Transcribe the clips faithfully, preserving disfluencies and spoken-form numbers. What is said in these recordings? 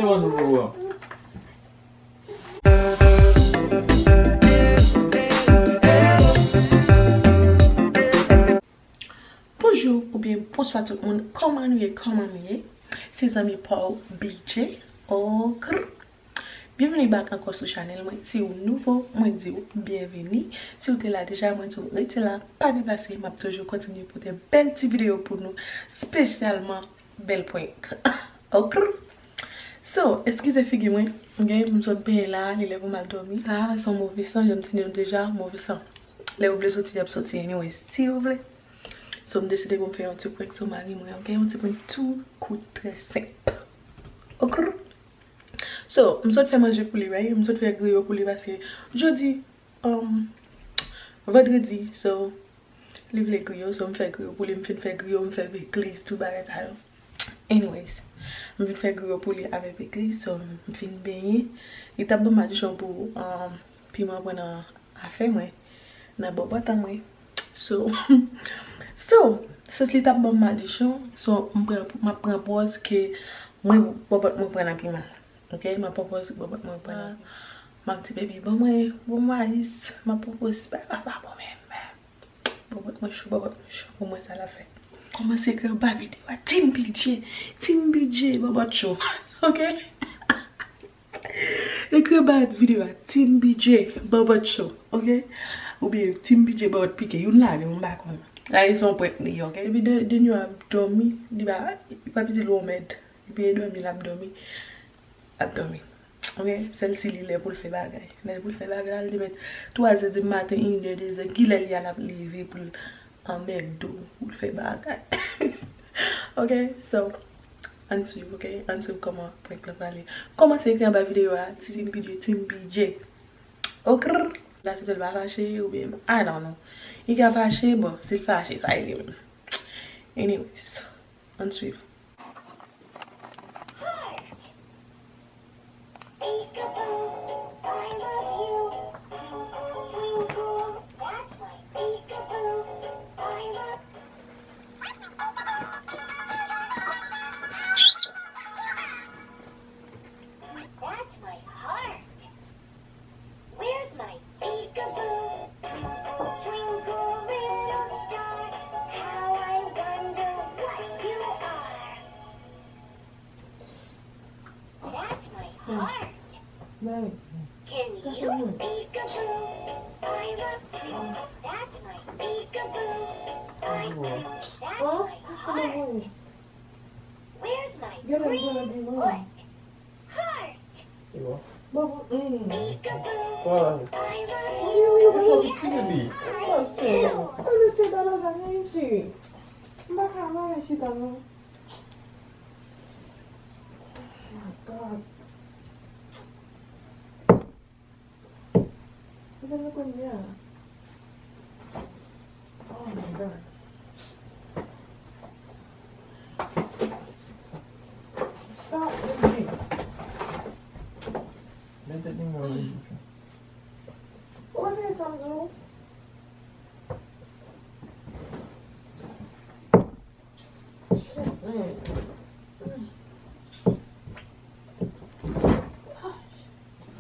Yo, nou pou wè. Bonjou oubyen bonswa tout moun. Kòman nou ye? Kòman nou ye? Se zanmi pa w B J. Okr. Byenveni back ankò sou chanèl mwen. Si w nouvo, mwen di w byenveni. Si w te la deja, mwen di w rete la, pa deplase. M ap toujou kontinye pote bèl ti videyo pou nou, espesyalman bèl prank. Okr. So, eskize figi mwen, ok? M sot benyen la, li lè pou m al dòmi. Sa a se yon move san, jan m te di nou deja, move san. Lè yo vle soti, y ap soti anyways, si yo vle. So, m deside pou m fè yon ti prank sou mari mwen, ok? Yon ti prank tou kout, trè senp. Okr. So, m sot fè manje pou li, right? M sot fè griyo pou li paske jodi, um, vandredi, so, li vle griyo, so m fè griyo pou li, m fin fè griyo, m fè pikliz, tout bagay sa yo. Anyways, m vin fè griyo pou li avèk pikliz, so m fin benyen. Li t ap ban m madichon pou, um, piman pran nan afè mwen, nan bòbòt an mwen. So, so, since li t ap ban m madichon, so, m pran, m ap pran pòz ke mwen, bòbòt mwen pran nan piman. Ok, m ap pran pòz bòbòt mwen pran nan piman. M ap di, baby, ban mwen, ban mwen ayis, m ap pran pòz, pa, pa, pa bon menm. Bòbòt mwen cho, bòbòt mwen cho. Pou mwen, sa l ap fè. Kòmanse ekri anba videyo a, Team B J, Team B J, bòbòt cho. Ok? Ekri anba videyo a, Team B J, bòbòt cho. Ok? Oubyen Team B J, bòbòt pike. Youn ladan yo, m pa konnen. Ayisyen prank li ye, ok? Epi de, de nwi ap dòmi, li pa, li pa piti lwen mèd. Epi e dòmi, l ap dòmi. Ap dòmi. Ok? Sèl si li lè pou l fè bagay. Lè pou l fè bagay, li te mèt twa zè di maten, inè, dezè, kilè li a l ap leve pou l anmède w, pou l fè bagay. Ok? So, ann swiv, ok? Ann swiv kòman prank lan prale. Kòmanse ekri anba videyo a, Team B J, Team B J. Okr. La, se l pa fache, oubyen, I don't know. Li ka fache, bon, si l fache, sa e li menm. Anyways, ann swiv. Where's my peekaboo? Twinkle little star, how I wonder what you are. That's my heart. Can you peekaboo? Find a, that's my peekaboo. Find a, that's my heart. Where's my green foot? Heart. Bon, mm. Why? Yo, yo, yo, ti bebe. Yo, yo, yo, yo, se pa bagay, cheri. M pa ka mare chita, non. Oh my God. Mwen konnen kounye a. Oh my God. Stop, Benji. Mete nimewo nan bouch ou. Ou konn sa m di w?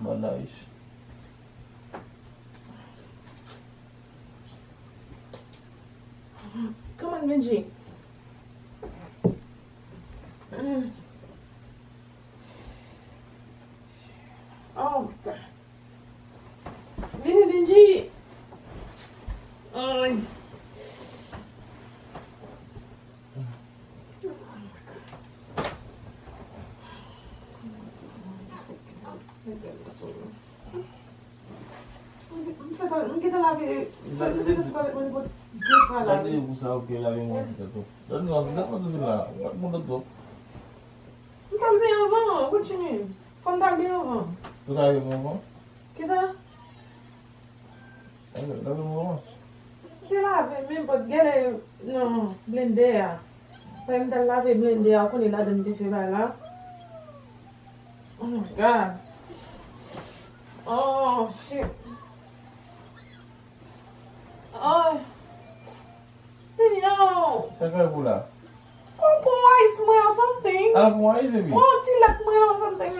Manaj. Come on, Benji. Oh, God. Vini, Benji. Ay. M gentan lave, m gentan lave twalet mwen depi de fwa la. Gade pou sa, ok, lave mwen pou tèt ou. Gade nou, gade mwen toujou la. Gade mwen lòt bò. M t al benyen anvan, what you mean? Fò m t al benyen anvan. Ou t al benyen anvan? Kisa? Lave, lave mwen. Te lave, men, but gade nan blendè a. Fè m t al lave blendè a, ou konnen ladan m te fè bagay la. Oh my God. Oh, shit. Oh. Yo. Sa fè pou la? Ou pran ice mwen or something? Ah, pran ice, baby. Pran ti lèt mwen or something.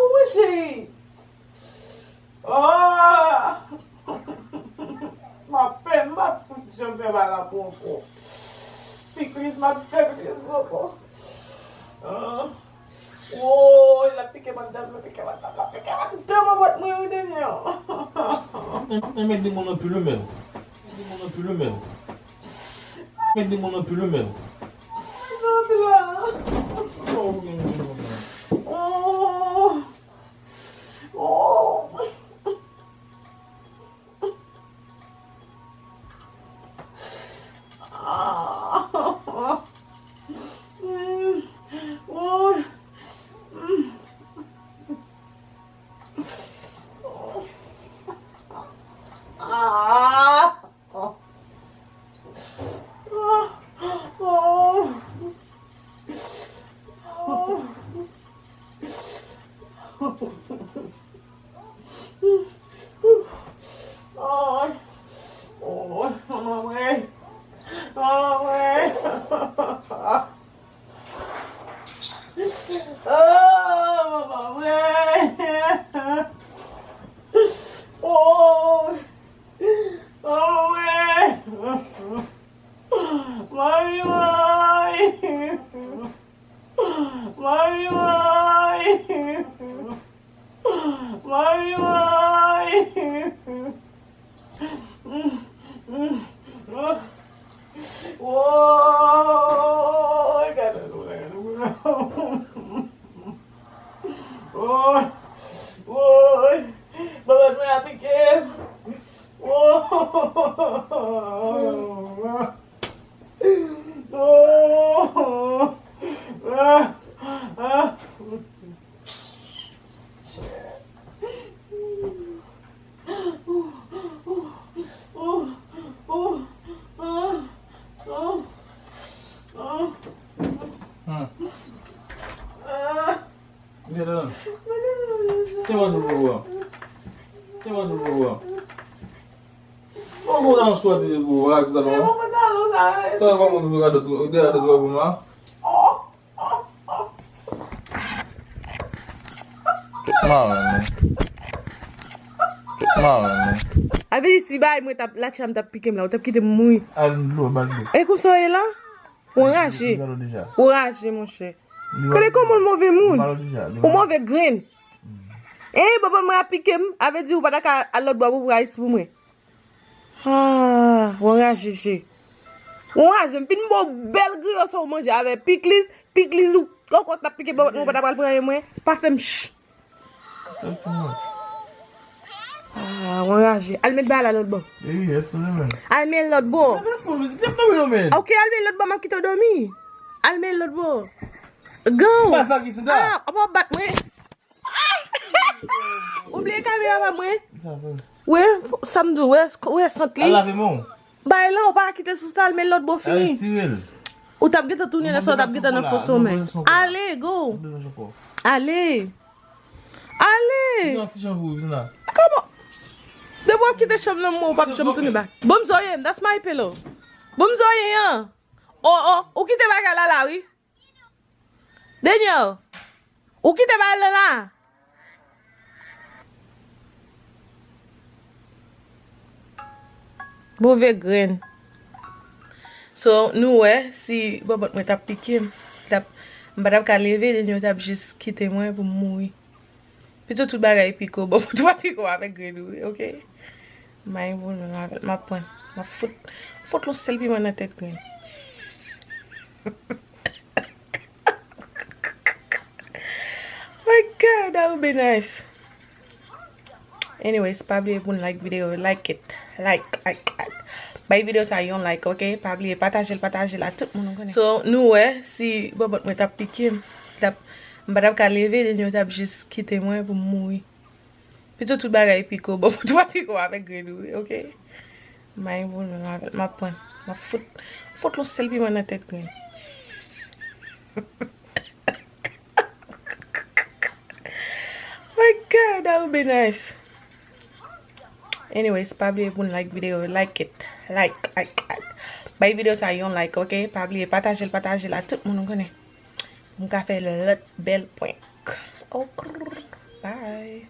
pou mwen, cheri. Oh! M ap fè, m ap fout jan fè mal ap pran kò. Pikliz, m ap fè pikliz pran kò. Ah. Woy, l ap pike m anndan, l ap pike m anndan, l ap pike m anndan, m ap bat mwen wi, Daniel. Men, men, met demoun nan pil wi, men. Met demoun nan pil wi, men. Met demoun nan pil wi, men. Sa w ap la? Oh, oh. Ay, ay, manman mwen. Manman mwen. Ah, manman mwen. Oh, manman mwen. Manmi mwen. Manmi mwen! Manmi mwen! Woy! Gade nou, gade nou. Woy! Woy! Bòbòt mwen ap pike m. Woy! Oh! Ah! Ah! Hmm. Gade la. Te mande pou ou an. Te mande pou ou an. Bon, bon, nan swa te pou ou, raje talon an. Talon pa moun pou gade, de gade pou mwen. Kèt marenn, non. Kèt marenn, non. A vle di si bay mwen t ap, latcha m t ap pike m la, ou t ap kite m mouri. Al dlo, ba dlo. E konsa w ye la? Ou anraje. Li malo deja. Ou anraje, monchè. Li malo deja. Konnen kòman w move moun. Li malo deja. Ou move grenn. E, bòbòt mwen ap pike m, a vle di ou pa ta ka al lòt bò pou pran ice pou mwen. Ah, ou anraje, cheri. Ou anraje, m fin ba w bèl griyo sa w manje avè pikliz, pikliz ou, ou konn t ap pike bòbòt mwen, ou pa ta pral pran anyen mwen. Pa fè m ch. Ah, ou anraje. Al met bagay la lòt bò. Al met lòt bò. Ok, al met lòt bò, m ap kite w dòmi. Al met lòt bò. Gaw. Ah, w ap bat mwen. Ou bliye kamera pa mwen? Wè, sa m di w, wè, wè sant li. Al lave men w. Bay lan, ou pa kite sou sa l, men lòt bò fini. Al tire l. Ou t ap gentan tounen lè sa, ou t ap gentan nan fon somèy. Ale, go. Ale. Ale. Kòman? Depi w ap kite chanm nan, mwen, ou p ap janm tounen bak. Bon, m zoye m, that's my pillow. Bon, m zoye an. Oh, oh, ou kite bagay la la, wi. Daniel, ou kite bagay la la. Move grenn. So, nou wè, si bòbòt mwen t ap pike m, t ap, m pa t ap ka leve, Daniel t ap jis kite mwen pou m mouri. Pito tout bagay pike w, bòbòt ou pa pike w avèk grenn ou, wi, oke? M pa gen pwoblèm avè l, m ap pran, m ap fout, fout yon sèl piman nan tèt grenn. My God, that would be nice. Anyways, pa bliye pou n like videyo, like it, like, like, like. Bay videyo sa yon like, oke? Pa bliye pataje l, pataje l a tout moun ou konnen. So, nou wè, si bòbòt mwen t ap pike m, t ap, m pa t ap ka leve, Daniel t ap jis kite mwen pou m mouri. Pito tout bagay pike w, bòbòt ou pa pike w avèk grenn ou, wi, oke? M pa gen pwoblèm avè l, m ap pran, m ap fout, fout yon sèl piman nan tèt grenn. My God, that would be nice. Anyways, pa bliye pou n like videyo, like it, like, like, like. Bay videyo sa yon like, oke? Pa bliye pataje l, pataje l a tout moun ou konnen. M ka fè lòt bèl prank. Ok, bye.